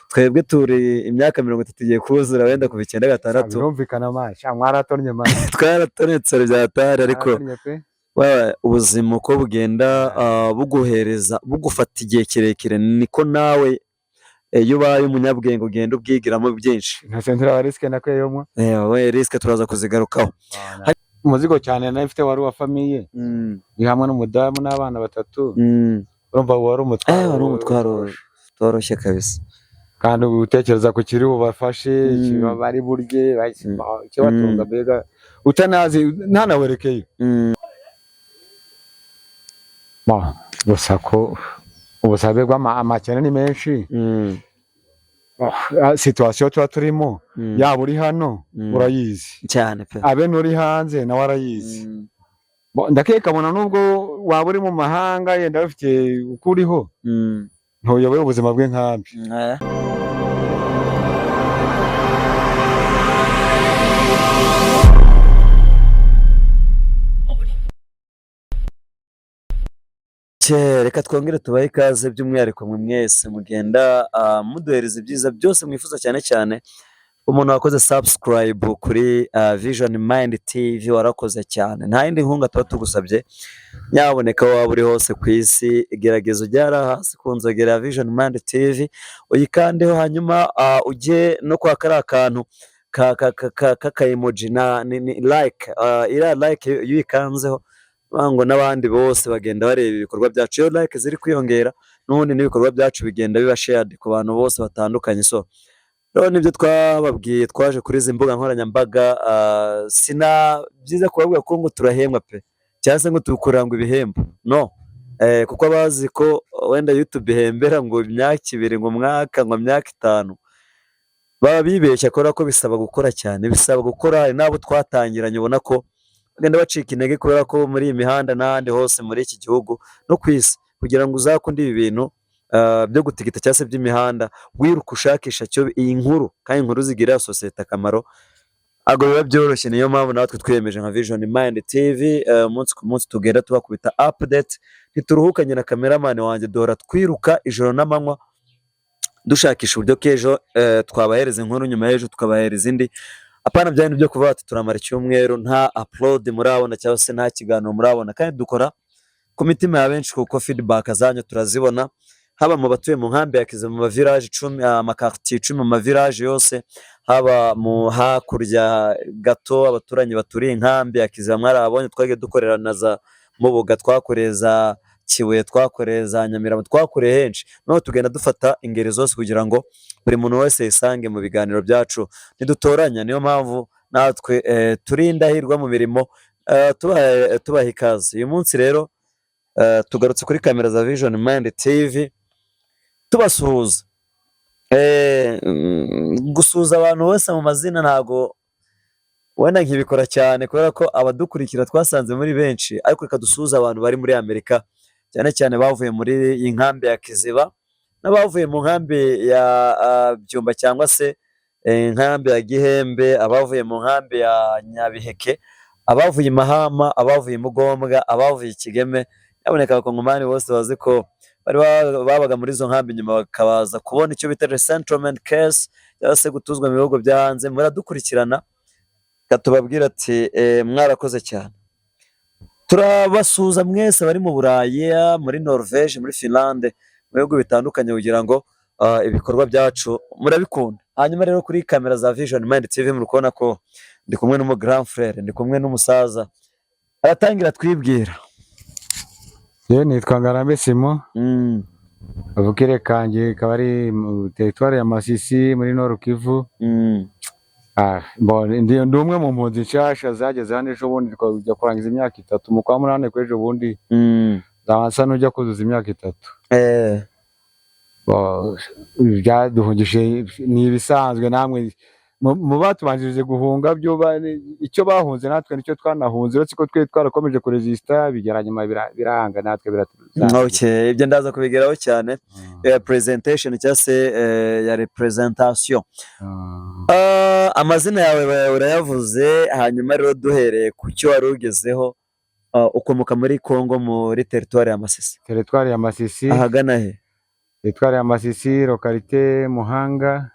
Twebwe turi imyaka 30 igiye kuzura wenda kuva 96. Birumvikana man, sha mwaratonnye man. Twaratonetse byatari, ariko Mwaratonye pe. Ubuzima uko bugenda buguhereza, bugufata igihe kirekire, niko nawe iyo ubaye umunyabwenge ugenda ubwigiramo byinshi. Nta sentura wa risque nakuyemo. We risque turaza kuzigarukaho. Umuzigo cyane nari mfite wari uwa famille, ndi hamwe n'umudamu n'abana batatu. Urumva wari umutwaro. Wari umutwaro utoroshye kabisa. Kandi utekereza ku kiri bubafashe, ikiba bari burye, ikibatunga, mbega utanazi ntanawerekeye. Gusa ko ubusabe bw'amakene ni menshi. Situation tuba turimo, yaba uri hano urayizi, cyane pe, abe n'uri hanze nawe arayizi. Ndakeka abona nubwo waba uri mu mahanga yenda bafite uko uriho, ntuyoboye ubuzima bw'inkambi. Reka twongere tubahe ikaze by'umwihariko mwe mwese mugenda muduhereza ibyiza byose mwifuza, cyane cyane umuntu wakoze subscribe kuri Vision Mind TV, warakoze cyane. Nta yindi nkunga tuba tugusabye, nyaboneka waba uri hose ku isi, gerageza ujye hariya hasi ku nzogera ya Vision Mind TV uyikandeho, hanyuma ujye no kwa kariya kantu k'aka emoji na ni like, iriya like iyo uyikanzeho ngo n'abandi bose bagenda bareba ibikorwa byacu. Iyo like ziri kwiyongera, n'ubundi n'ibikorwa byacu bigenda biba shared ku bantu bose batandukanye. So rero nibyo twababwiye, twaje kuri izi mbuga nkoranyambaga, sina byiza kubabwira ko ngo turahembwa pe, cyangwa se ngo tukuranga ibihembo, no kuko abazi ko wenda YouTube ihembera ngo imyaka 2, ngo umwaka, ngo myaka 5, baba bibeshya, kubera ko bisaba gukora cyane, bisaba gukora. Hari n'abo twatangiranye ubona ko bagenda bacika intege, kubera ko muri iyi mihanda n'ahandi hose muri iki gihugu no ku isi, kugira ngo uzakunde ibi bintu byo gutigita cyangwa se by'imihanda, wiruka ushakisha cyo iyi nkuru, kandi inkuru zigirira sosiyete akamaro, ntabwo biba byoroshye. Niyo mpamvu natwe twiyemeje nka Vision Mind TV, umunsi ku munsi tugenda tubakubita update, ntituruhukanye na cameraman wanjye, duhora twiruka ijoro n'amanywa dushakisha uburyo k'ejo twabahereza inkuru, nyuma y'ejo tukabahereza indi. Apana bya bintu byo kuvuga ati turamara icyumweru nta upload murabona cyangwa se nta kiganiro murabona. Kandi dukora ku mitima ya benshi, kuko feedback zanyu turazibona, haba mu batuye mu nkambi ya Kiziba, mu ma village 10, ama quartier 10, mu ma village yose, haba mu hakurya gato abaturanyi baturiye inkambi ya Kiziba mwarabonye twagiye dukorera na za Mubuga, twakoreye za Kibuye, twakoreye za Nyamirambo, twakoreye henshi. Noneho tugenda dufata ingeri zose kugira ngo buri muntu wese yisange mu biganiro byacu, ntidutoranya. Niyo mpamvu natwe turi indahirwa mu mirimo, tubaha ikaze. Uyu munsi rero tugarutse kuri kamera za Vision Mind TV tubasuhuza. Gusuhuza abantu bose mu mazina ntago wenda nkibikora cyane, kubera ko abadukurikira twasanze muri benshi, ariko reka dusuhuze abantu bari muri Amerika, cyane cyane bavuye muri iyi nkambi ya Kiziba n'abavuye mu nkambi ya Byumba cyangwa se inkambi ya Gihembe, abavuye mu nkambi ya Nyabiheke, abavuye i Mahama, abavuye i Mugombwa, abavuye i Kigeme. Nyabuneka abakongomani bose bazi ko bari babaga muri izo nkambi, nyuma bakabaza kubona icyo bita resettlement case cyangwa se gutuzwa mu bihugu byo hanze, muradukurikirana, reka tubabwire ati mwarakoze cyane. Turabasuhuza mwese bari mu Burayi, muri Norvège, muri Finlande, mu bihugu bitandukanye, kugira ngo ibikorwa byacu murabikunda. Hanyuma rero kuri kamera za Vision Mind TV muri kubona ko ndi kumwe n'umu grand frère, ndi kumwe n'umusaza, aratangira twibwira. Yewe, nitwa Ngarambe Simon, avukire kanjye kaba ari mu teritwari ya Masisi muri Nord Kivu. Bon, ndi umwe mu mpunzi nshasha zageze hano ejo bundi, twajya kurangiza imyaka 3 mu kwa munani kw'ejo bundi, nzaba nsa n'ujya kuzuza imyaka 3. Bon, ibyaduhungishije ni ibisanzwe, namwe mu batubanjirije guhunga byo icyo bahunze natwe nicyo twanahunze, uretse ko twe twarakomeje kuresista, bigera nyuma biranga natwe biratuzangira. Okay, ibyo ndaza kubigeraho cyane, presentation cyangwa se ya representation. Amazina yawe urayavuze, hanyuma rero duhereye ku cyo wari ugezeho, ukomoka muri Congo muri teritwari ya Masisi. Teritwari ya Masisi. Ahagana he? Teritwari ya Masisi, localité Muhanga,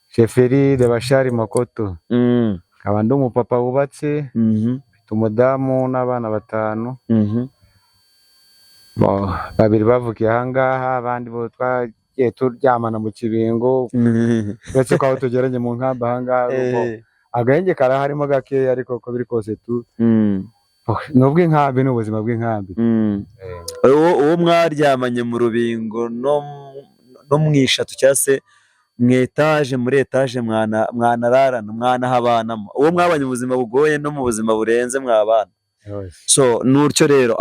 chefferie de Bashari Mokoto. Nkaba ndi umupapa wubatse, mfite umudamu n'abana batanu. Bo, babiri bavukiye ahangaha, abandi bo twagiye turyamana mu kibingo, uretse ko aho tugeranye mu nkambi ahangaha, ubwo agahenge karaharimo gakeya, ariko uko biri kose tu ni ubw'inkambi, ni ubuzima bw'inkambi. Uwo mwaryamanye mu rubingo no mu ishatu cyangwa se mu etaje, muri etaje mwanararana, mwanahabanamo, uwo mwabanye mu buzima bugoye no mu buzima burenze mwabana. So nutyo rero,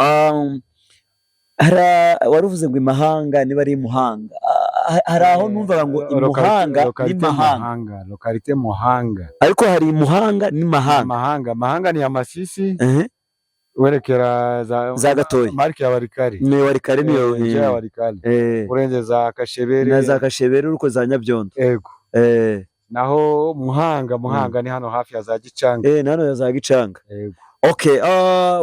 wari uvuze ngo imahanga, niba ari imuhanga. Hari aho numvaga ngo imuhanga n'imahanga. Muhanga, localité Muhanga. Ariko hari imuhanga n'imahanga. Mahanga, Mahanga ni ya Masisi, werekera za Za Gatoyi. Marike ya Warikari. Ni Warikare niyo. Inje ya Warikari, urenze za Kashebere. Na za Kashebere, uko za Nyabyondo. Ego. Naho Muhanga, Muhanga ni hano hafi ya za Gicanga. Eh, nano za Gicanga. Ego. Okay,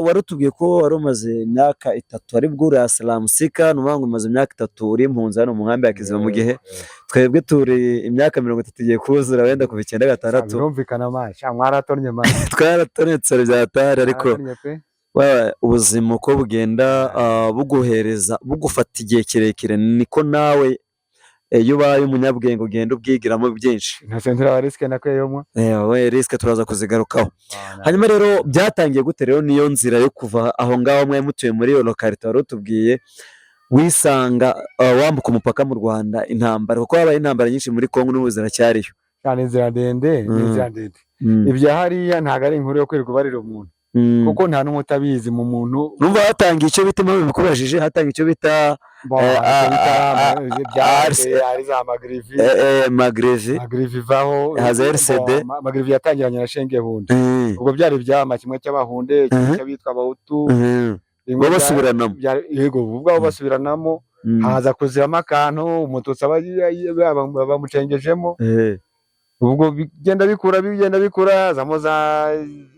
wari utubwiye ko wari umaze imyaka 3 ari bwo uri asylum seeker, ni ukuvuga ngo umaze imyaka 3 uri impunzi hano mu nkambi ya Kiziba, mu gihe twebwe turi imyaka 30 igiye kuzura wenda kuva 96. Birumvikana ma sha, mwaratonye ma. Twaratonetse byatari, ariko Mwaratonye pe. Ubuzima uko bugenda buguhereza, bugufata igihe kirekire, niko nawe iyo ubaye umunyabwenge ugenda ubwigiramo byinshi. Nka centre wa risque nakweyomwa. We risque turaza kuzigarukaho. Hanyuma rero byatangiye gute rero niyo nzira yo kuva aho ngaho mwari mutuye muri iyo localité wari utubwiye, wisanga wambuka umupaka mu Rwanda, intambara, kuko habaye intambara nyinshi muri Kongo, n'ubu ziracyariyo? Cyane, inzira ndende ni inzira ndende. Ibya hariya ntabwo ari inkuru yo kwirirwa ubarira umuntu, kuko nta n'umwe utabizi mu muntu. Numva hatangiye icyo bita, impamvu bikubajije, hatangiye icyo bita Bo, icyo bita ari za Magrivi. Magrivi. Magrivi ivaho. Haza RCD. Bo, Magrivi yatangiranye na Shengehunde. Ubwo byari ibyama, kimwe cy'Abahunde, kimwe cy'abitwa Abahutu. Bimwe bo basubiranamo. Yego, ubwabo basubiranamo. Haza kuziramo akantu Umututsi aba bamucengejemo. Ubwo bigenda bikura, bigenda bikura, hazamo za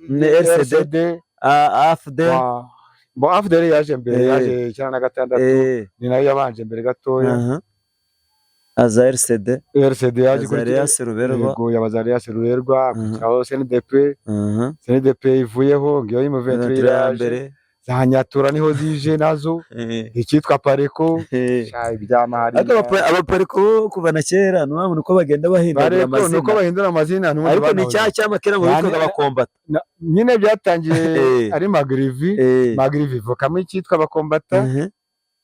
Ni RCD. AFD. Bo, AFDL yaje mbere, yaje 96. Ni nayo yabanje mbere gatoya. Aha. Aza RCD. RCD yaje Azarias Ruberwa. Yego, yabaza Ruberwa, akurikiraho CNDP. CNDP ivuyeho, ngiyo M23 ya iraje. Mbere. Za Nyatura niho zije nazo, icyitwa Pareko. Sha, ibyama hariya. Ariko abapariko bo kuva na kera, ni uko bagenda bahindagura Pareko ni uko amazina. bahindura amazina n'ubundi Ariko ni banahoze. cya cyama kera ngo bitwaga abakombata. Nyine byatangiye ari Magrivi. Magrivi ivukamo icyitwa Abakombata,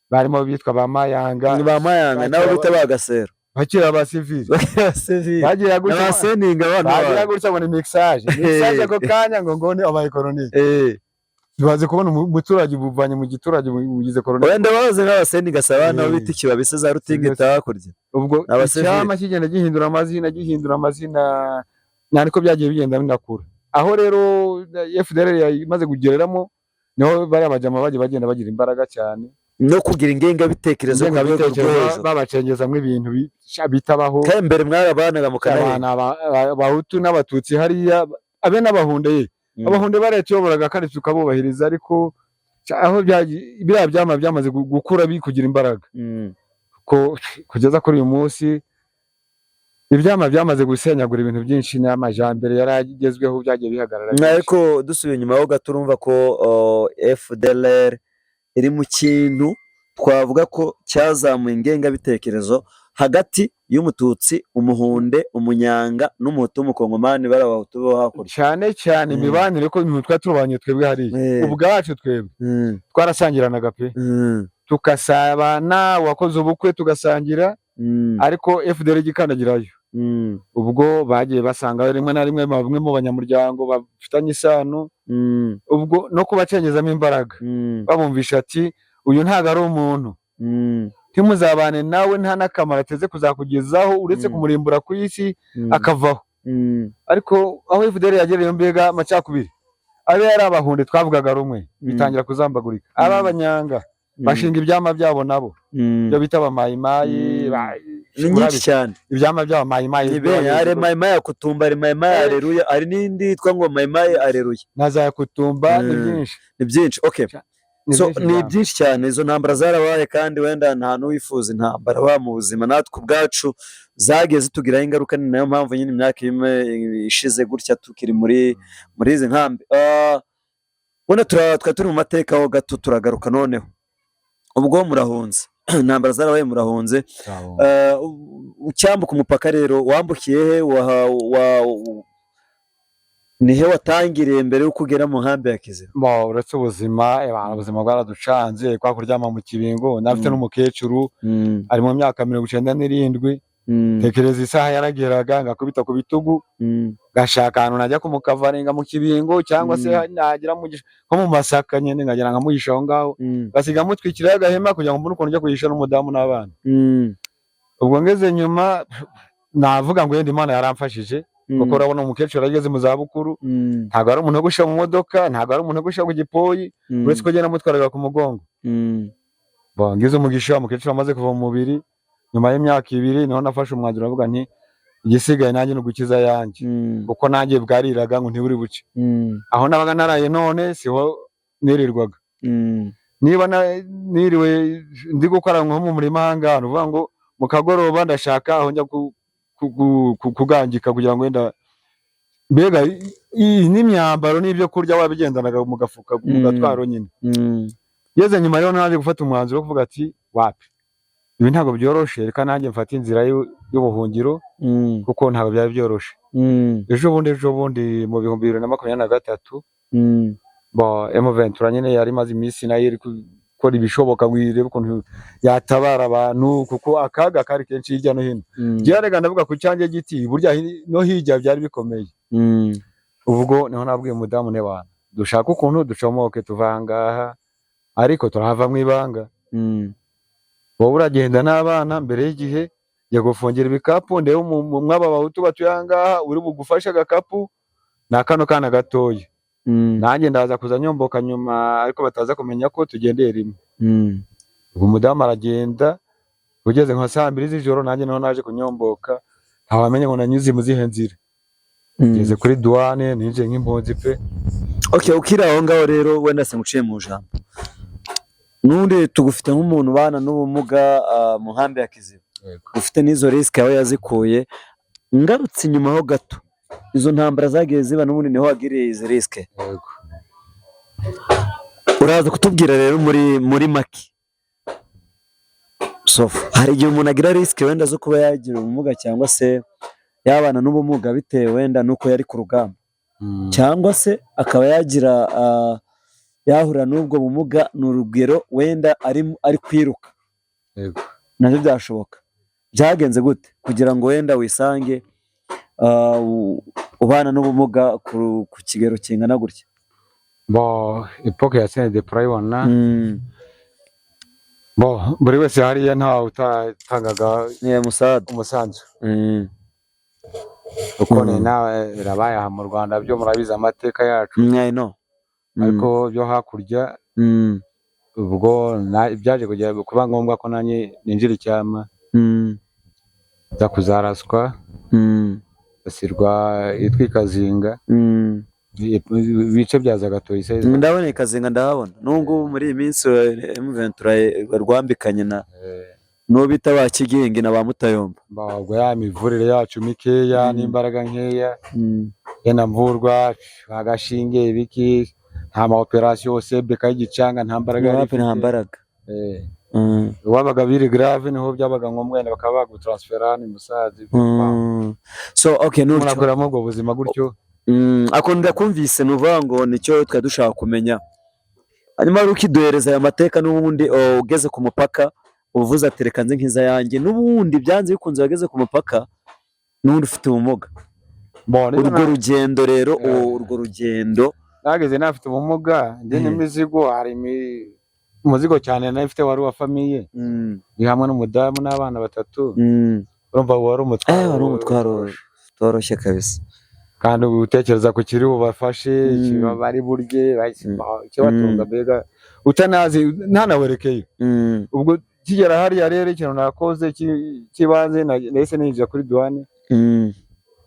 barimo bitwa ba Mayanga. Ni ba Mayanga nabo bita ba Gasero. Bakiri abasivili. Abasivili. Bagira gutya, n'abaseninga abana bagira babo. gutya ngo ni mixage, mixage ako kanya ngo ni abayekoronike. Tubaze kubona umuturage buvanye mu giturage bugize koronike. Wenda bahoze nk'abaseninga si abana bo bita ikibabise za Rutingita hakurya. Ubwo Abasivili. icyama kigenda gihindura amazina, gihindura amazina, nta niko byagiye bigenda binakura. Aho rero FDLR imaze kugereramo, niho bariya bajama bagiye bagenda bagira imbaraga cyane. No kugira ingengabitekerezo ku rwego rwo Ingengabitekerezo, hejuru. babacengezamo ibintu bitabaho. Kandi mbere mwarabanaga mukanareba. Abantu Abahutu n'Abatutsi hariya, abe n'Abahunde ye. Abahunde baratuyoboraga kandi tukabubahiriza, ariko aho biriya byama byamaze gukura kugira imbaraga, ko kugeza kuri uyu munsi ibyama byamaze gusenyagura ibintu byinshi n'amajambere yari agezweho byagiye bihagarara byinshi. Ariko dusubiye inyuma ho gato, urumva ko FDLR iri mu kintu twavuga ko cyazamuye ingengabitekerezo hagati y'Umututsi, Umuhunde, Umunyanga n'Umuhutu w'Umukongomani, bari Abahutu bo hakurya. Cyane cyane imibanire, ko ibintu twari tubanye twebwe hariya, ubwacu twebwe twarasangiranaga pe, tugasabana, uwakoze ubukwe tugasangira. Ariko FDL igikandagirayo, ubwo bagiye basanga rimwe na rimwe bamwe mu banyamuryango bafitanye isano, ubwo no kubacengezamo imbaraga, babumvisha ati uyu ntabwo ari umuntu, ntimuzabane nawe, nta n'akamaro ateze kuzakugezaho uretse kumurimbura ku isi akavaho. Ariko aho FDL yagereye, mbega amacakubiri, abe yari Abahunde twavugaga rumwe, bitangira kuzambagurika, abe Abanyanga bashinga ibyama byabo nabo, ibyo bita Abamayimayi. Ni nyinshi cyane. Ibyama by'Abamayimayi. Ni benshi. Hari Mayimayi ya Kutumba, hari Mayimayi Areruya, hari n'indi yitwa ngo Mayimayi Areruya. Na za Kutumba, ni byinshi. Ni byinshi, okay. Ni So, byinshi ni cyane. byinshi cyane. Izo ntambara zarabaye, kandi wenda nta n'uwifuza intambara ba mu buzima. Natwe ubwacu zagiye zitugiraho ingaruka, ni nayo mpamvu nyine imyaka imwe ishize gutya tukiri muri izi nkambi. Wenda twari turi mu mateka ho gato, turagaruka noneho. Ubwo murahunze, intambara zarabaye, murahunze. Ucyambuka umupaka rero, wambukiye he? Ni he watangiriye mbere y'uko ugera mu nkambi ya Kiziba? Bo, uretse ubuzima, ubuzima bwaraducanze, kwa kuryama mu kibingo. Nafite n'umukecuru ari mu myaka 97. Tekereza, isaha yarageraga ngakubita ku bitugu, ngashaka ahantu najya kumukavaringa mu kibingo, cyangwa se nagera nko mu masaka nyine, nkagera nkamuhisha aho ngaho, ngasiga mutwikiraho agahema kugira ngo mbone ukuntu njya kuhisha n'umudamu n'abana. Ubwo ngeze nyuma, navuga ngo yenda Imana yaramfashije, kuko urabona umukecuru ageze mu zabukuru, ntabwo ari umuntu wo gushyira mu modoka, ntabwo ari umuntu wo gushyira ku gipoyi, uretse ko agenda amutwaraga ku mugongo. Bon, ngize umugisha, umukecuru amaze kuva mu mubiri nyuma y'imyaka 2, niho nafashe umwanzuro, ndavuga nti igisigaye nanjye ni ugukiza ayanjye, kuko nanjye bwariraga ngo ntiburi buce. Aho nabaga naraye none siho nirirwaga. Niba niriwe ndi gukora nko mu murima aha ngaha, ni ukuvuga ngo mu kagoroba ndashaka aho njya kugangika kugira ngo wenda mbega iyi n'imyambaro n'ibyo kurya wabigendanaga mu gafuka, mu gatwaro nyine. Ngeze nyuma rero, naje gufata umwanzuro wo kuvuga ati wapi, ibi ntabwo byoroshe, reka nanjye mfate inzira y'ubuhungiro, kuko ntabwo byari byoroshe. Ejo bundi mu 2023, bo M23 nyine yari imaze iminsi nayo iri gukora ibishoboka ngo irebe ukuntu yatabara abantu, kuko akaga kari kenshi hirya no hino. Njyewe rega ndavuga ku cyanjye giti, burya no hirya byari bikomeye. Ubwo niho nabwiye umudamu n'abantu dushaka ukuntu ducomoke tuva aha ngaha, ariko turahava mu ibanga. Wowe uragenda n'abana mbere y'igihe, njya gufungira ibikapu, ndebe mw'aba bahutu batuye aha ngaha uri bugufashe agakapu ni kano kana gatoya. Nanjye ndaza kuza nyomboka nyuma, ariko bataza kumenya ko tugendeye rimwe. Ubwo umudamu aragenda, ugeze nka saa 2 z'ijoro nanjye niho naje kunyomboka, ntawamenye ngo nanyuze mu zihe nzira. Ngeze kuri douane, ninjiye nk'impunzi pe. Okay, ukiri aho ngaho rero, wenda se nguciye mu jambo, n'ubundi tugufite nk'umuntu ubana n'ubumuga mu nkambi ya Kiziba, ufite n'izo risque aho yazikuye. Ngarutse inyuma ho gato, izo ntambara zagiye ziba, n'ubundi niho wagiriye izi risque. Yego. Uraza kutubwira rero muri make. So, hari igihe umuntu agira risque wenda zo kuba yagira ubumuga cyangwa se yabana n'ubumuga bitewe wenda n'uko yari ku rugamba, cyangwa se akaba yagira yahura n'ubwo bumuga, ni urugero wenda ari kwiruka. Nabyo byashoboka. Byagenze gute kugira ngo wenda wisange ubana n'ubumuga ku kigero kingana gutya? Bo, époque ya CNDP urayibona. Bo, buri wese hariya ntawe utatangaga Ni musada. umusanzu, kuko ni nawe birabaye aha mu Rwanda byo murabizi amateka yacu. I know. Ariko byo hakurya, ubwo byaje kujya kuba ngombwa ko nanjye ninjira icyama, nza kuzaraswa, basirwa yitwa Ikazinga, ibice bya Zagatoyi se. Ndabona Ikazinga, ndahabona n'ubu ngubu muri iyi minsi M23 rwambikanye na n'uwo bita ba Kigingi na ba Mutayomba. Ubwo ya mivurire yacu mikeya n'imbaraga nkeya, yenda mvurwa agashinge ibiki, nta ma opération, sebeka y'igicanga nta mbaraga yari Wapi, nta ifite. mbaraga. Wabaga biri grave niho byabaga ngombwa wenda bakaba bagutransfera ni Musazi. So okay, Umuntu nutyo. akoreramo ubwo buzima gutyo. Ako ndakumvise, ni ukuvuga ngo nicyo twari dushaka kumenya. Hanyuma wari ukiduhereza aya mateka n'ubundi, ugeze ku mupaka uvuze ati reka nze nkiza yanjye, n'ubundi byanze bikunze wageze ku mupaka n'ubundi ufite ubumuga. Bon, niba Urwo rugendo rero, urwo rugendo. Nageze nafite ubumuga ndi n'imizigo, hari umuzigo cyane nari mfite wari uwa famille, ndi hamwe n'umudamu n'abana batatu. Urumva wari umutwaro. Wari umutwaro utoroshye kabisa. Kandi utekereza ku kiri bubafashe, icyo bari burye, ikibatunga, mbega utanazi ntanawerekeye. Ubwo kigera hariya rero, ikintu nakoze cy'ibanze, nahise ninjira kuri douane.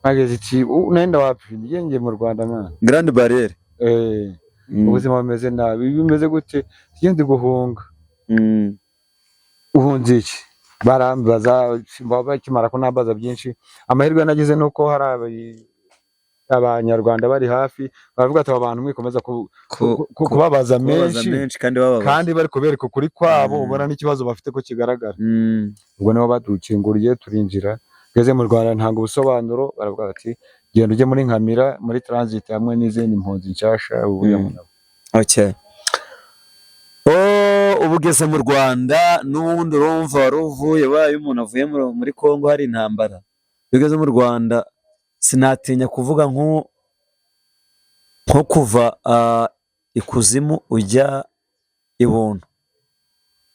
Nageze iki, nenda wapi, ngiye mu Rwanda mwana. Grande Barrière. Ubuzima bumeze nabi, bimeze gute? Tugende guhunga. Uhunze iki? Barambaza, bakimara kunambaza byinshi, amahirwe nagize nuko hari abanyarwanda bari hafi, baravuga ati: "Aba bantu mwikomeza kubabaza kubabaza menshi menshi kandi bababaza." Kandi bari kubereka ukuri kwabo, ubona n'ikibazo bafite ko kigaragara. Ubwo nibo badukinguriye turinjira. Ngeze mu Rwanda ntanga ubusobanuro, baravuga bati: "Genda ujye muri Nkamira muri transit hamwe n'izindi mpunzi nshasha ubu." Okay. Oh, ubu ugeze mu Rwanda n'ubundi urumva wari uvuye, bayo umuntu avuye muri Congo hari intambara. Iyo ugeze mu Rwanda sinatinya kuvuga nko kuva ikuzimu ujya ibuntu,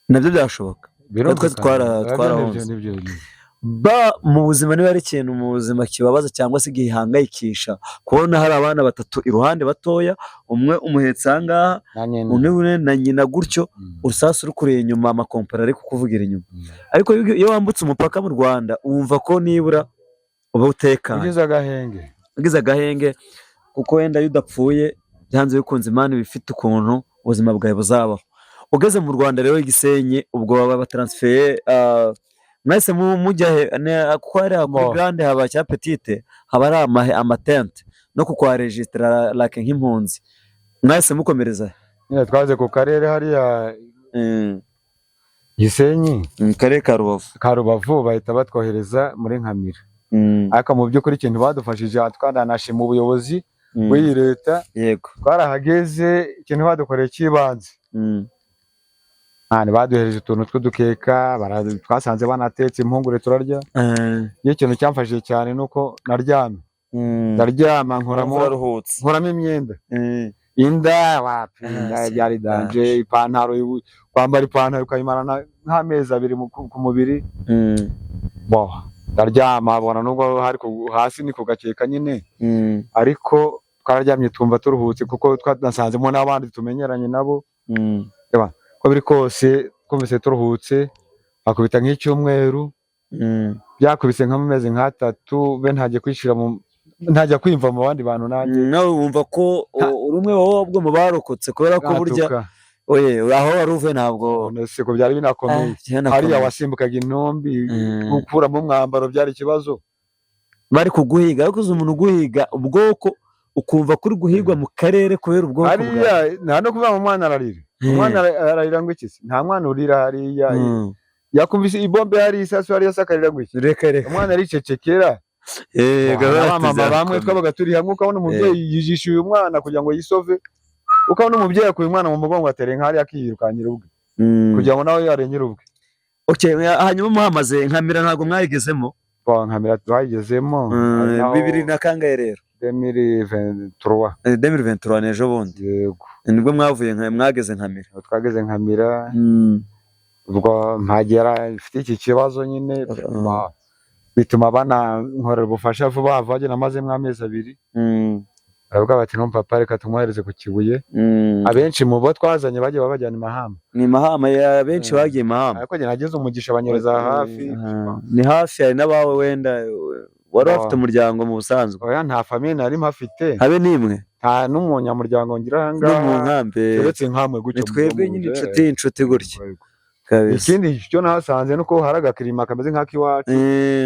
nabyo byashoboka. Twese twarahunze. Nibyo, nibyo. Ba mu buzima, niba ari ikintu mu buzima kibabaza cyangwa se gihangayikisha, kubona hari abana batatu iruhande batoya, umwe umuhetse aha ngaha, Na nyina. Undi umwe na nyina gutyo, urusasu rukuriye inyuma, amakompara ari kukuvugira inyuma. Ariko iyo wambutse umupaka mu Rwanda wumva ko nibura uba utekanye. Ugize agahenge. Ugize agahenge, kuko wenda iyo udapfuye, byanze bikunze Imana iba ifite ukuntu ubuzima bwawe buzabaho. Ugeze mu Rwanda rero i Gisenyi, ubwo baba bataransifeye, mwese mujya he? Kuko hariya kuri Bo. grande haba cya petite, haba hari amatente no kukwarejisitara like nk'impunzi. Mwese mukomereza he? Nyine twaze ku karere hariya Gisenyi. Mu karere ka Rubavu. Ka Rubavu, bahita batwohereza muri Nkamira. Ariko mu by'ukuri ikintu badufashije, twananashima ubuyobozi bw'iyi leta. Twarahageze, ikintu badukoreye cy'ibanze, baduhereje utuntu tw'udukeka, twasanze banatetse impungure turarya. Iyo ikintu cyamfashije cyane ni uko naryamye, ndaryama nkuramo Uraruhutse. nkuramo imyenda. Inda wapi, inda byari danger. Ipantaro, kwambara ipantaro ukayimarana nk'amezi 2 ku mubiri. Bo ndaryama, bona nubwo hari hasi ni ku gakeka nyine, ariko twararyamye twumva turuhutse, kuko twanasanzemo n'abandi tumenyeranye nabo. Uko biri kose twumvise turuhutse, bakubita nk'icyumweru, byakubise nk'amezi nk'atatu, be ntajya kwishyira mu, ntajya kwiyumva mu bandi bantu nanjye. Nawe wumva ko uri umwe wowe ubwo mu barokotse, kubera ko burya Natuka. Oye, aho wari uvuye ntabwo None se ko byari binakomeye? Byanakomeye. Hariya wasimbukaga intumbi, gukuramo umwambaro byari ikibazo. Bari kuguhiga, ariko uzi umuntu uguhiga ubwoko, ukumva ko uri guhigwa mu karere kubera ubwoko bwawe. Hariya nta no kuvuga ngo umwana ararira. Umwana ararira ngo iki se? Nta mwana urira hariya. Yakumvise ibombe hariya, isasu hariya se, akarira ngo iki? Reka reka. Umwana aricecekera. Gahora Abamama bamwe tuzakomeza. twabaga turi hamwe, ukabona umubyeyi yijishuye umwana kugira ngo yisove, ukabona umubyeyi akuye umwana mu mugongo, atereye nk'hariya, akiyirukankira ubwe kugira ngo nawe yarengere ubwe. Okay, hanyuma muhamaze Nkamira, ntabwo mwayigezemo? Bon, Nkamira twayigezemo. Ari naho Bibiri na kangahe rero? 2023. 2023, ni ejo bundi. Yego. Nibwo mwavuye mwageze Nkamira. Twageze Nkamira, ubwo mpagera mfite iki kibazo nyine, bituma banankorera ubufasha vuba vuba. Namazemo amezi 2. Baravuga bati: "No papa, reka tumwohereze ku Kibuye." Abenshi mu bo twazanye bagiye babajyana i Mahama. Ni Mahama ya benshi bagiye Mahama. Ariko njye nagize umugisha banyereza hafi. Ni hafi, hari n'abawe wenda wari ufite umuryango mu busanzwe? Oya, nta famille nari mpafite. Habe n'imwe? Nta n'umunyamuryango ngira aha No mu ngaha, nkambi. keretse nkamwe gutyo. Ni twebwe nyine inshuti gutya kabisa. Ikindi cyo nahasanze nuko hari agakirima kameze nk'ak'iwacu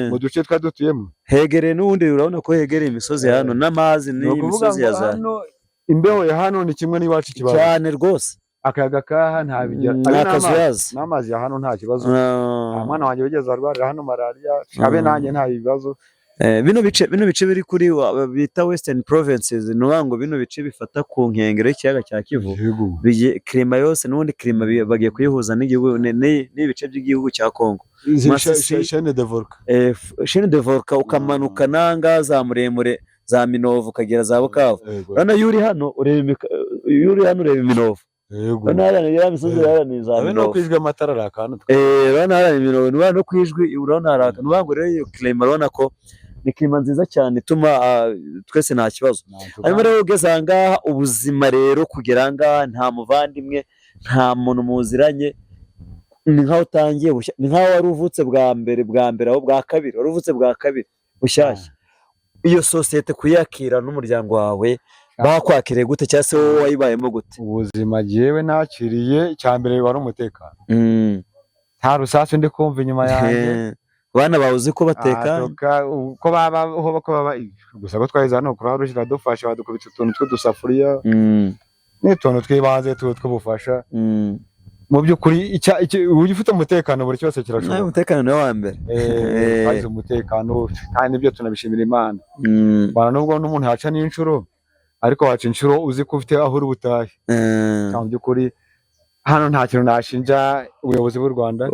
mu duce twari dutuyemo. Hegereye n'ubundi, urabona ko hegereye imisozi hano n'amazi Ni n'iyi ukuvuga misozi ngo ya za hano imbeho ya hano ni kimwe n'iwacu ikibazo. Cyane rwose. Akayaga kaha ntabigera. Ni akazuyazi. N'amazi ya hano nta kibazo. Nta mwana wanjye wigeze arwarira hano malariya, abe nanjye nta bibazo. Bino bice biri kuri bita Western Provinces, ni ukuvuga ngo bino bice bifata ku nkengero y'ikiyaga cya Kivu, climat yose n'ubundi climat bagiye kuyihuza n'igihugu n'ibice by'igihugu cya Congo. Izi Masisi. Chaîne de volcan. Chaîne de volcan, ukamanuka nanga za Muremure, za Minovu, ukagera za Bukavu. Urabona iyo uri hano ureba iyo uri hano ureba Iminovu. Urabona hariya ya misozi, hariya ni za Abe no Minovu. kwijwi amatara ari akantu. Urabona hariya ni Minovu, urabona no kwijwi, urabona hari akantu. Urabona ngo rero iyo climat, urabona ko ni climat nziza cyane ituma twese nta kibazo. Hanyuma rero ugeze aha ngaha, ubuzima rero kugera aha ngaha nta muvandimwe, nta muntu muziranye, ni nkaho utangiye bushya, ni nkaho wari uvutse bwa mbere bwa mbere, aho bwa kabiri wari uvutse bwa kabiri bushyashya. Iyo sosiyete kuyakira n'umuryango wawe. Bakwakiriye gute, cyangwa se wowe wayibayemo gute? Ubuzima jyewe nakiriye, icya mbere wari umutekano, nta rusasu ndi kumva inyuma yanjye. Abana bawe uzi ko batekanye? Uko babaho, ko baba gusa, ko twaheze hano kuri Ruje iradufasha, badukubita utuntu tw'udusafuriya n'utuntu tw'ibanze tw'ubufasha. Mu by'ukuri uburyo ufite umutekano, buri cyose Nawe kirashoboka. umutekano niwo wa mbere. Twagize umutekano kandi nibyo tunabishimira Imana. Bana nubwo n'umuntu yaca n'inshuro, ariko waca inshuro uzi ko ufite aho uri butahe. Mu by'ukuri hano nta kintu nashinja ubuyobozi bw'u Rwanda.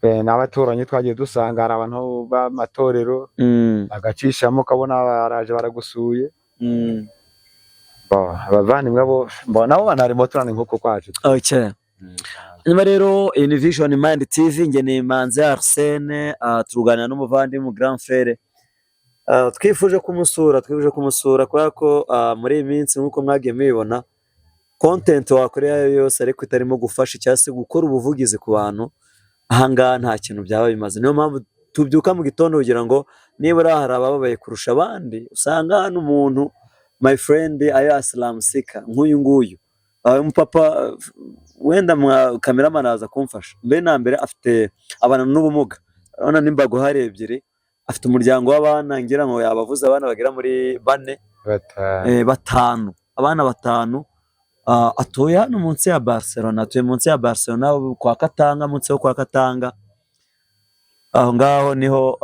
N'abaturanyi twagiye dusanga hari abantu b'amatorero bagacishamo, ukabona baraje baragusuye. Abavandimwe bo nabo banarimo turana nk'uko kwacu. Okay. Hanyuma rero iyi ni Vision Mind TV, njye ni Manzi Arsene, turuganira n'umuvandimwe Grand Frere. Twifuje kumusura kubera ko muri iyi minsi, nk'uko mwagiye mubibona, content wakorera ayo yose ariko itarimo gufasha cyangwa se gukora ubuvugizi ku bantu, ahangaha nta kintu byaba bimaze. Niyo mpamvu tubyuka mu gitondo kugira ngo nibura hari abababaye kurusha abandi. Usanga hano umuntu, my friend, ayo asylum seeker nk'uyu nguyu, umupapa, wenda mwa cameraman araza kumfasha. Mbere na mbere afite abana n'ubumuga, urabona n'imbago hari ebyiri, afite umuryango w'abana, ngira ngo yabavuze, abana bagera muri bane. Batanu. Batanu, abana batanu. Atuye hano munsi ya Barcelona, atuye munsi ya Barcelona kwa Katanga, munsi yo kwa Katanga aho ngaho niho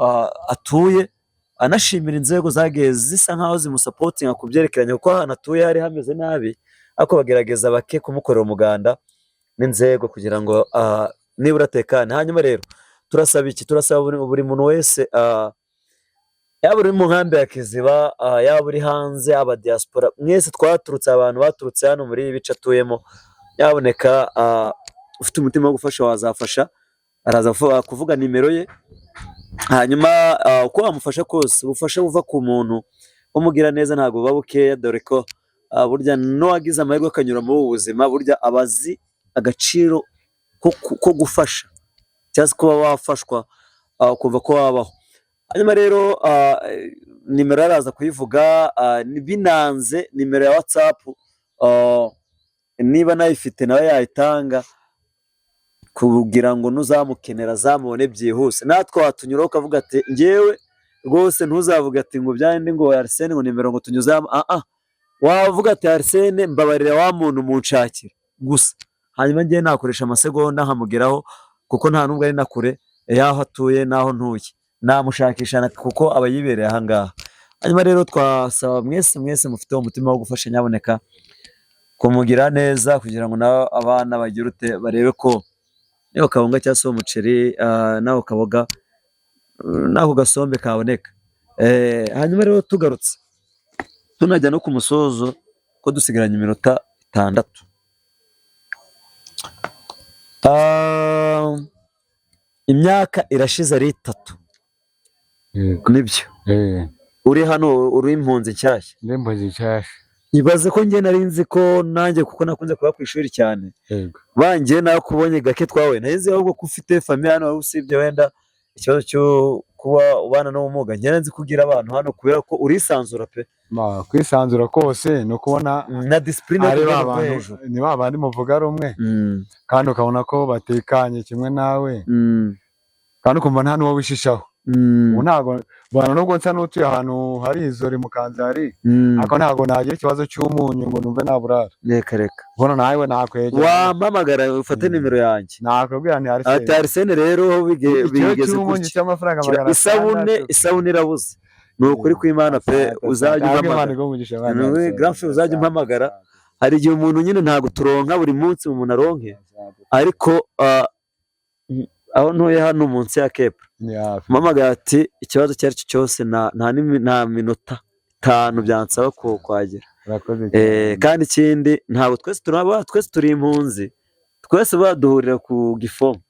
atuye. Anashimira inzego zagiye zisa nkaho zimusupportinga ku byerekeranye, kuko ahantu atuye hari hameze nabi, ariko bagerageza bake kumukorera umuganda n'inzego kugira ngo nibura atekane. Hanyuma rero turasaba iki? Turasaba buri muntu wese, yaba uri mu nkambi ya Kiziba, yaba uri hanze, aba diaspora mwese twaturutse, abantu baturutse hano muri ibi bice atuyemo, yaboneka ufite umutima wo gufasha wazafasha. Araza kuvuga nimero ye. Hanyuma uko wamufasha kose, ubufasha buva ku muntu umugira neza ntabwo buba bukeya, dore ko burya n'uwagize amahirwe akanyura muri ubu buzima, burya aba azi agaciro ko gufasha cyangwa se kuba wafashwa, ukumva ko wabaho. Hanyuma rero nimero araza kuyivuga. Binanze, nimero ya WhatsApp niba nayifite nawe yayitanga kugira ngo nuzamukenera azamubone byihuse. Natwe watunyuraho ukavuga ati njyewe rwose, ntuzavuge ati ngo byandi ngo Arsene ngo nimero ngo tunyuzamo. Wavuga ati Arsene mbabarira, wa muntu munshakira gusa. Hanyuma njyewe nakoresha amasegonda nkamugeraho, kuko nta nubwo ari na kure y'aho atuye n'aho ntuye, namushakisha kuko aba yibereye aha ngaha. Hanyuma rero twasaba mwese mwese mufite umutima wo gufasha, nyaboneka kumugira neza kugira ngo nawe abana bagire ute, barebe ko niba kawunga cyangwa se umuceri nawe kaboga n'ako gasombe kaboneka. Hanyuma rero tugarutse tunajya no ku musozo, ko dusigaranye iminota 6. Imyaka irashize ari 3. Yego. Nibyo? Eh. Uri hano, uri impunzi nshyashya? Ndi impunzi nshyashya. Ibaze ko njye nari nzi ko nanjye, kuko nakunze kuba ku ishuri cyane, banjye nakubonye gake twawe, nari nzi ahubwo ko ufite famille hano, usibye wenda ikibazo cyo kuba ubana n'ubumuga. Njye nari nzi ko ugira abantu hano kubera ko urisanzura pe. Kwisanzura kose ni ukubona na discipline yo ari ku ba rwego rwo bantu hejuru. Ni ba bandi muvuga rumwe kandi ukabona ko batekanye kimwe nawe, kandi ukumva nta n'uwo wishishaho. Ubu ntabwo bana, nubwo nsa n'utuye ahantu hari izori mu Kanzari, ariko ntabwo nagira ikibazo cy'umunyu ngo numve naburara. Reka reka. Ubona nawe nakwegera. Wampamagara, ufate nimero yanjye. Nakubwira nti Ati Arsene, Arsene rero ikiro bigeze cy'umunyu gutya. cy'amafaranga magana Isabune, atandatu. isabune irabuze. Ni ukuri kw'Imana pe, uzajya Ntabwo Imana umpamagara. iguhe umugisha, Imana Ni ukuri, Arsene. Grand frère, uzajya umpamagara. Hari igihe umuntu nyine ntabwo turonka buri munsi umuntu aronke, ariko aho ntuye hano munsi ya Kepa, Ni hafi. mpamagara ati ikibazo icyo ari cyo cyose, nta minota 5 byansaba kuhagera. Urakoze cyane. Kandi ikindi, ntabwo twese turaba, twese turi impunzi, twese baduhurira ku gifomu.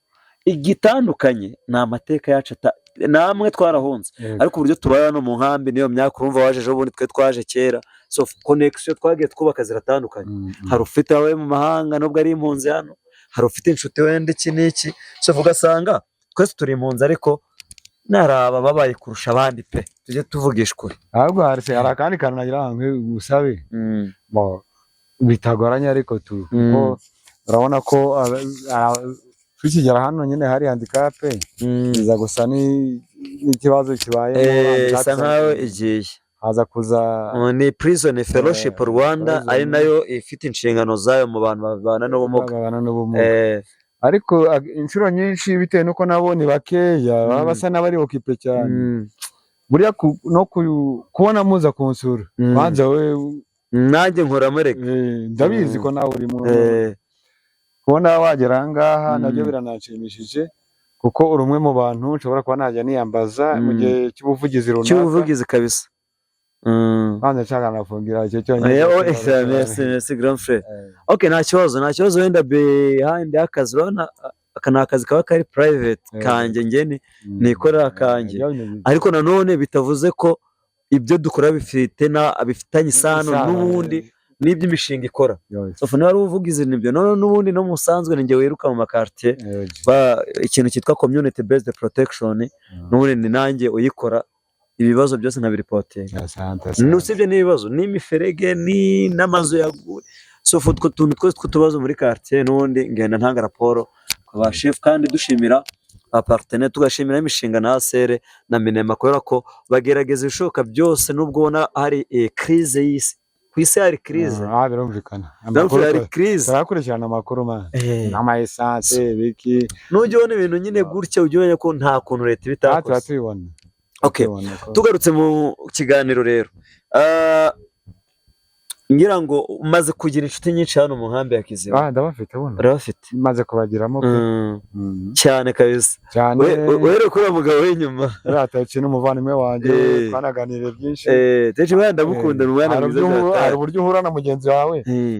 Igitandukanye ni amateka yacu, namwe twarahunze, ariko uburyo tubaye hano mu nkambi niyo myaka, urumva waje ejo bundi, twe twaje kera, so connection twagiye twubaka ziratandukanye. Hari ufite abawe mu mahanga nubwo ari impunzi hano, hari ufite inshuti wenda iki n'iki, so ugasanga twese turi impunzi, ariko Naraba babaye kurusha abandi pe, tujye tuvugisha ukuri. Ahubwo hari akandi kantu nagira ngo ngusabe. Bo, bitagoranye ariko tu, kuko urabona ko tukigera hano nyine hari handicap, biza gusa n'ikibazo kibayemo. Handicap Isa nkaho igiye haza kuza Ni Prison Fellowship Rwanda, prison. ari nayo ifite inshingano zayo mu bantu babana n'ubumuga. Babana n'ubumuga. Ariko inshuro nyinshi, bitewe n'uko nabo ni bakeya, baba basa n'abari occupé cyane. Buriya no kubona muza kunsura, banza we. Nanjye nkoramo reka. Ndabizi ko nawe uri mu kubona wagera aha ngaha, nabyo birananshimishije, kuko uri umwe mu bantu nshobora kuba najya niyambaza mu gihe cy'ubuvugizi runaka. Cy'ubuvugizi kabisa. Banza nshaka nafungira icyo cyonyine. Oh, merci, merci, grand frère. Okay, nta kibazo, nta kibazo. Wenda behind y'akazi, urabona aka ni akazi kaba kari private kanjye njye nikorera akanjye. Ariko nanone bitavuze ko ibyo dukora bifite na bifitanye isano n'ubundi n'iby'imishinga ikora. So niba ari ubuvugizi nibyo, none n'ubundi no musanzwe ni njye wiruka mu makartier, ikintu cyitwa community based protection, n'ubundi ni nanjye uyikora, ibibazo byose nkabiripotinga. Usibye n'ibibazo n'imiferege ni n'amazu yaguye, so utwo tuntu twose tw'utubazo muri quartier, n'ubundi ngenda ntanga raporo ku ba chef. Kandi dushimira abapartenaire, tugashimira imishinga na ACR na MINEMA, kubera ko bagerageza ibishoboka byose nubwo ubona hari crise y'isi, ku isi hari crise. Ah, birumvikana. Grand Amakuru frère, hari crise. Turakurikirana amakuru man, n'ama essence biki. Nujya ubona ibintu nyine gutya, ujya umenya ko nta kuntu leta iba Tuba itakoze. tubibona. Okay. Tubibona Tugarutse mu kiganiro rero, ngira ngo umaze kugira inshuti nyinshi hano mu nkambi ya Kiziba. Ah, ndabafite buno. Urabafite? Maze kubagiramo pe. Cyane kabisa. Cyane. Uhereye kuri uwo mugabo w'inyuma. Uriya Tayici ni umuvandimwe wanjye, twanaganiriye byinshi. Tayici buriya ndamukunda, ni umwana Hari mwiza. hari uburyo uhura na mugenzi wawe,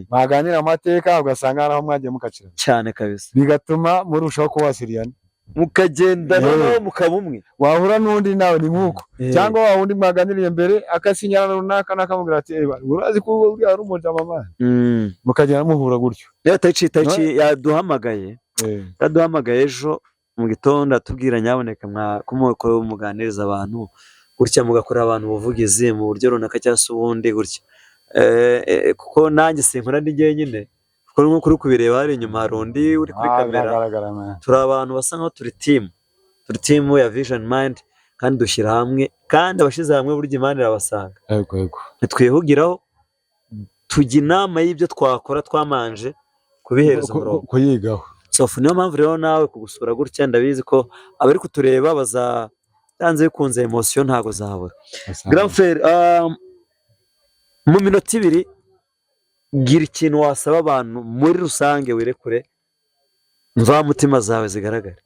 mwaganira amateka, ugasanga hari aho mwagiye mukacira, Cyane kabisa. bigatuma murushaho kuba wasiriyana. Mukagenda noneho mukaba umwe. Wahura n'undi nawe ni nk'uko, cyangwa wa wundi mwaganiriye mbere akasinyana runaka, nakamubwira ati: "Eh, urazi ko uriya ari umujama man." Mukagenda muhura gutyo. Rero Tayici yaduhamagaye, ejo mu gitondo atubwira: "Nyaboneka ko muganiriza abantu gutya, mugakorera abantu ubuvugizi mu buryo runaka cyangwa se ubundi gutya." Kuko nanjye sinkora ndi jyenyine, kuko nk'uko uri kubireba hari inyuma hari undi uri kuri Ah, kamera. Biragaragara man. Turi abantu basa nkaho turi team, turi team ya Vision Mind, kandi dushyira hamwe, kandi abashyize hamwe burya Imana irabasanga. Yego yego. Ntitwihugiraho, tujya inama y'ibyo twakora twamanje kubihereza umurongo. Kuyigaho. So niyo mpamvu rero nawe kugusura gutya, ndabizi ko abari kutureba baza byanze bikunze emotion ntago zabura. Grand frère, mu minota 2, gira ikintu wasaba abantu muri rusange, wirekure, mvamutima zawe zigaragare,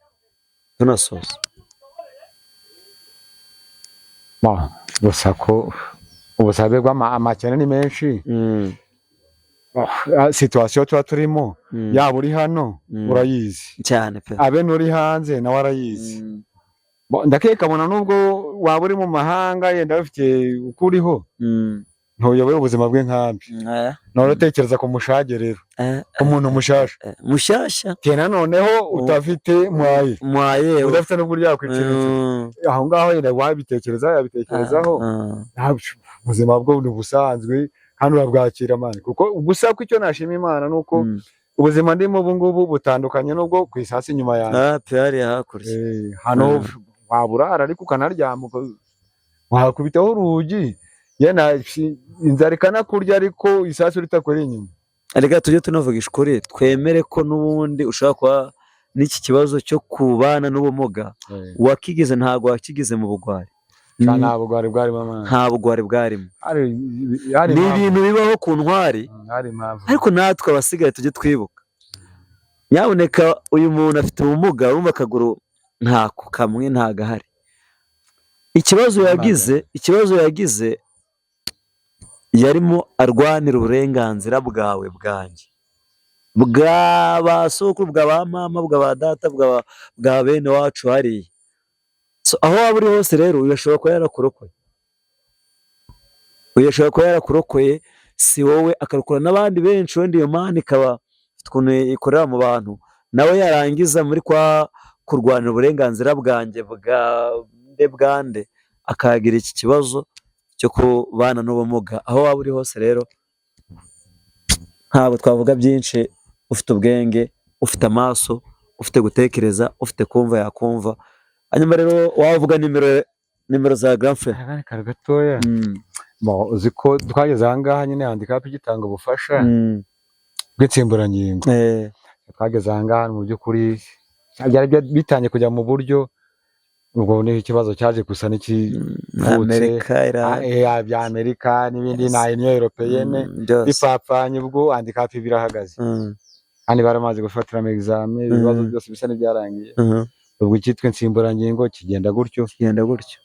tunasoza. Gusa ko ubusabe bw'amakene ni menshi. Situation tuba turimo, yaba uri hano urayizi, Cyane pe. abe n'uri hanze nawe arayizi. Ndakeka abona nubwo waba uri mu mahanga, yenda bafite uko uriho, ntuyoboye ubuzima bw'inkambi. None utekereza ku mushage rero, umuntu mushasha. Mushyashya. Tena noneho utafite mwaye, mwaye, udafite n'uburyo yakwicira inzira, aho ngaho yenda wabitekereza, yabitekerezaho. Ubuzima bwo ni ubusanzwe kandi urabwakira man, kuko gusa ko icyo nashima Imana ni uko ubuzima ndimo ubu ngubu butandukanye n'ubwo ku isasi inyuma yanjye. Ah, pe, hariya hakurya. Hano waba urara ariko ukanaryama, wakubitaho urugi, yena inzara ikanakurya, ariko isasu ritakuri inyuma. Reka tujye tunavugisha ukuri, twemere ko n'ubundi ushobora kuba n'iki kibazo cyo kubana n'ubumuga wakigize, ntabwo wakigize mu bugwari. Nta bugwari bwarimo man. Nta bugwari bwarimo. Hari Ni impamvu. ibintu bibaho ku ntwari. Hari impamvu. Ariko natwe abasigaye tujye twibuka, nyabuneka uyu muntu afite ubumuga, urumva akaguru ntako kamwe ntagahari, ikibazo yagize yarimo arwanira uburenganzira bwawe, bwanjye, bwa ba sokuru, bwa ba mama, bwa ba data, bwa bene wacu hariya. So, aho waba uri hose rero, uyu ashobora kuba yarakurokoye, uyu ashobora kuba yarakurokoye, si wowe, akarokora n'abandi benshi. Wenda iyo Mana ikaba ifite ukuntu ikorera mu bantu, nawe yarangiza muri kwa kurwanira uburenganzira bwanjye bwa Buhinde bwande, akagira iki kibazo cyo kubana n'ubumuga. Aho waba uri hose rero, ntabwo twavuga byinshi. Ufite ubwenge, ufite amaso, ufite gutekereza, ufite kumva yakumva. Hanyuma rero wavuga nimero za grand frère. Akandi kantu gatoya. Bon, uzi ko twageze aha ngaha nyine handicap igitanga ubufasha bw'insimburangingo. Twageze aha ngaha, mu by'ukuri byari bitangiye kujya mu buryo. Ubwo ni ikibazo cyaje gusa n'ikivutse. Amerika ira Bya Amerika n'ibindi na Union Européenne byose. Bipfapfanye, ubwo handicap birahagaze. Kandi baramaze gufatiramo examen, ibibazo byose bisa n'ibyarangiye. Ubwo icyitwa insimburangingo kigenda gutyo. Kigenda gutyo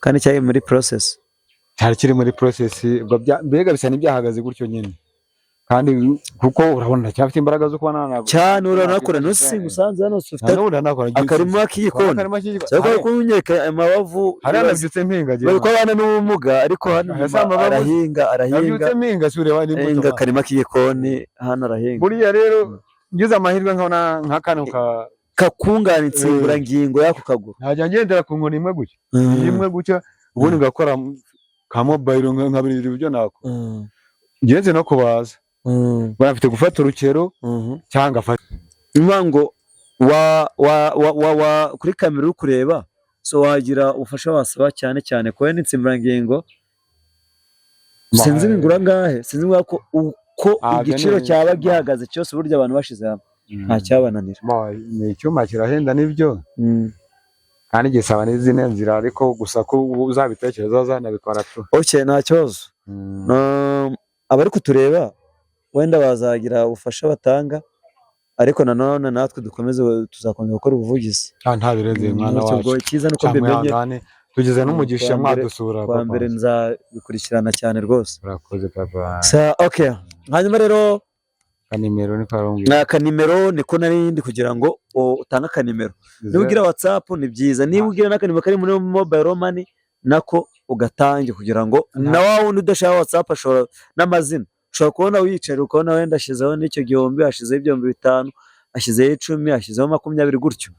kandi cyari muri process. Cyari kiri muri process. Ubwo mbega bisa n'ibyahagaze gutyo nyine, kandi kuko urabona ndacyafite imbaraga zo kuba Cyane, uranakora ntusi musanze hano ufite n'ubu ndanakora. Akarima k'igikoni. Akarima k'igikoni. Cyangwa kunyereka amabavu. Hariya nabyutse mpinga. Bari ko abana n'ubumuga, ariko hano Aya si amabavu. arahinga, arahinga. Nabyutse mpinga, si ureba n'imbuto. Ahinga akarima k'igikoni hano, arahinga. Buriya rero ngize amahirwe nkabona nka kano ka Kakungana insimburangingo y'ako kaguru. Najya ngendera ku nkoni imwe gutya, imwe gutya, ubundi ngakora ka mobile, nkabira ibyo nakora. Ngenze no kubaza, barafite gufata urukero cyangwa afata Niyo ngo wa wa wa wa wa kuri kamera uri kureba, so wagira ubufasha wasaba, cyane cyane kubera n'insimburangingo, sinzi bingura angahe, sinzi ngo ko uko igiciro cyaba gihagaze cyose, burya abantu bashize hamwe nta cyabananira. Ni icyuma kirahenda nibyo, kandi gisaba n'izindi nzira, ariko gusa ko uzabitekereza azanabikora tu. Okay, nta kibazo. Abari kutureba wenda bazagira ubufasha batanga, ariko nanone natwe dukomeze, tuzakomeza gukora ubuvugizi. Ah, nta birenze, mwana Ntacyo, ubwo wacu. icyiza nuko Cyangwa mbimenye. ihangane, tugize n'umugisha mwadusura, Kuwa papa. mbere nzabikurikirana cyane rwose. Urakoze, papa. Sa, okay, hanyuma rero Akanimero niko arambwira. Ni akanimero, niko nari ndi kugira ngo utange akanimero. Niba ugira WhatsApp ni byiza, niba ugira n'akanimero kari muri mobile money nako ugatange, kugira ngo na wa wundi udashaka WhatsApp ashobora n'amazina, ushobora kubona wiyicarira, ukabona wenda ashyizeho n'icyo 1000, ashyizeho 5000, ashyizeho 10, ashyizeho 20 gutyo.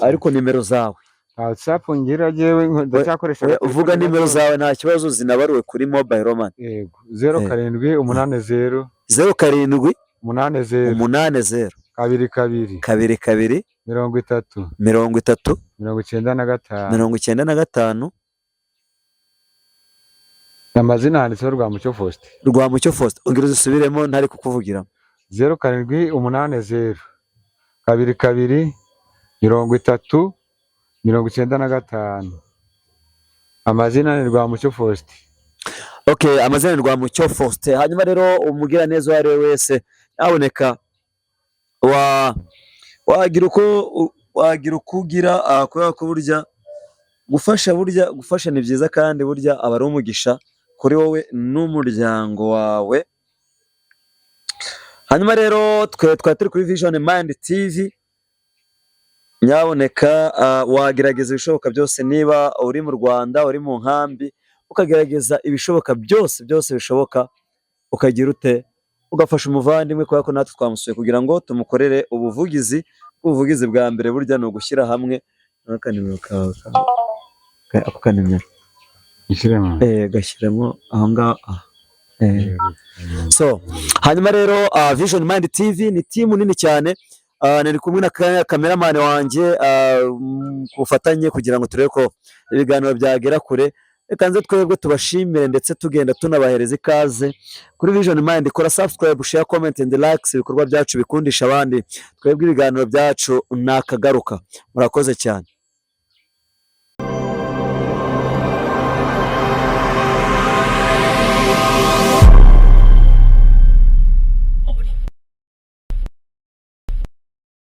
Ariko nimero zawe. WhatsApp ngira jewe ndacyakoresha Oya, agatelefone uvuga nimero gato. zawe, nta kibazo, zinabaruwe kuri mobile money. Yego, 0 7 8 0. 0 7. 8 0. 8 0. 2 2. 2 2. 30. 30. 95. 95. Amazina handitseho Rwamucyo Faustin. Rwamucyo Faustin. Ongera uzisubiremo, ntari kukuvugiramo. 0780 22 30 95. Amazina ni Rwamucyo Faustin. Okay, amazina ni Rwamucyo Faustin. Hanyuma rero umugiraneza uwo ari we wese yaboneka, wa wagira uko ugira, kubera ko burya gufasha, burya gufasha ni byiza, kandi burya aba ari umugisha kuri wowe n'umuryango wawe. Hanyuma rero twe twari turi kuri Vision Mind TV. Nyaboneka wagerageza ibishoboka byose, niba uri mu Rwanda, uri mu nkambi, ukagerageza ibishoboka byose, byose bishoboka, ukagira ute, ugafasha umuvandimwe, kubera ko natwe twamusuye kugira ngo tumukorere ubuvugizi. Ubuvugizi bwa mbere burya ni ugushyira hamwe. Akanimero kawe, ako kanimero. Ishyiremo. Gashyiramo aho ngaho, ah. So hanyuma rero Vision Mind TV ni team nini cyane. Nari kumwe na cameraman wanjye, ku bufatanye kugira ngo turebe ko ibiganiro byagera kure. Reka nze twebwe tubashimire, ndetse tugenda tunabahereza ikaze kuri Vision Mind. Kora subscribe, share, comment and likes, ibikorwa byacu bikundisha abandi. Twebwe ibiganiro byacu ni akagaruka. Murakoze cyane.